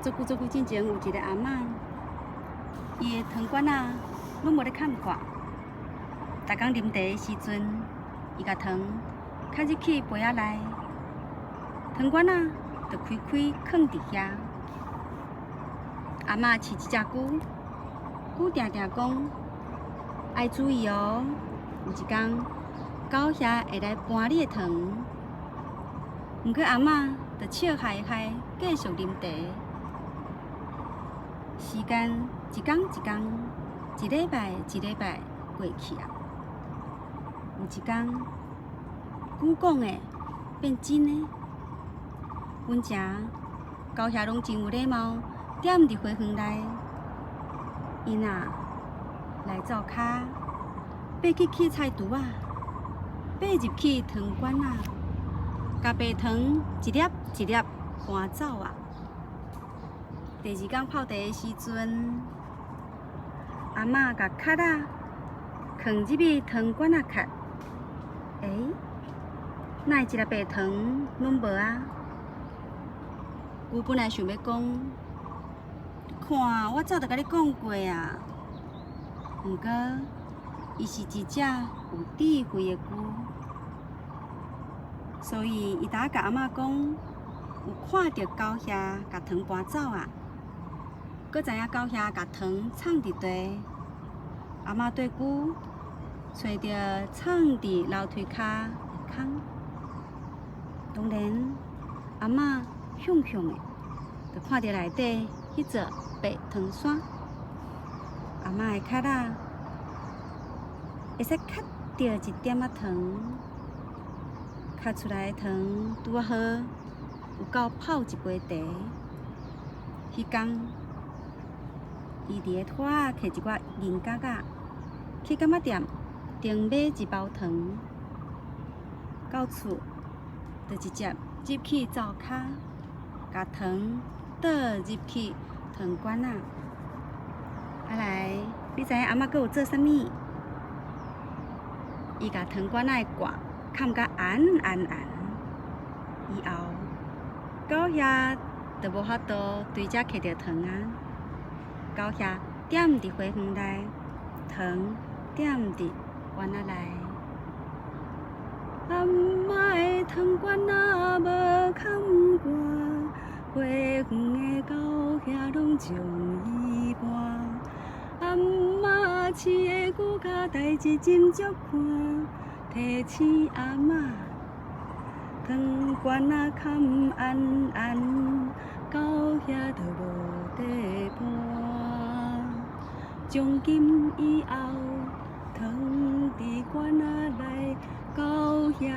足久足久進前有一个阿嬤，伊的糖罐仔攏無咧崁掛。逐工啉茶的時陣，伊共糖崁入去杯仔內，糖罐仔就開開囥佇遐。阿嬤飼一隻龜，龜定定講愛注意哦，有一工狗兄會來搬你的糖。毋過阿嬤就笑嘻嘻，繼續啉茶。時間一工一工，一禮拜一禮拜過去啊。有一工，龜講的變真的。本前狗兄攏真有禮貌，踮佇花園內，𪜶啊來灶跤，爬去去菜櫥仔，爬入去糖罐仔，共白糖一粒一粒搬走啊！第二工泡茶的時陣，阿嬤共殼仔囥入去糖罐仔殼，欸，哪會一粒白糖攏無啊？龜本來想欲講，看我早就共你講過啊，毋過伊是一隻有智慧的龜，所以伊焦共阿嬤講，有看著狗兄共糖搬走啊，閣知影狗兄共糖藏佇佗。阿嬤綴龜揣著藏佇樓梯跤的空。當然，阿嬤雄雄的，就看著內底彼座白糖山。阿嬤的跤仔會使崁著一點仔糖，崁出來的糖拄仔好，有夠泡一杯茶。彼工，伊佇咧拖仔摕一寡銀角仔，去柑仔店頂買一包糖，到厝就直接入去灶跤，共糖倒入去糖罐仔。啊來，你知影阿嬤閣有做啥物？伊共糖罐仔的蓋崁甲嚴嚴嚴，以後狗兄就無法度對遮摕著糖啊。狗兄踮佇花園內，糖踮佇罐仔內。阿嬤的糖罐仔無崁蓋，花園的狗兄攏將伊搬。阿嬤飼的龜跤代誌真足看，提醒阿嬤糖罐仔崁嚴嚴，狗兄就無得搬。從今以後，糖佇罐仔內，狗兄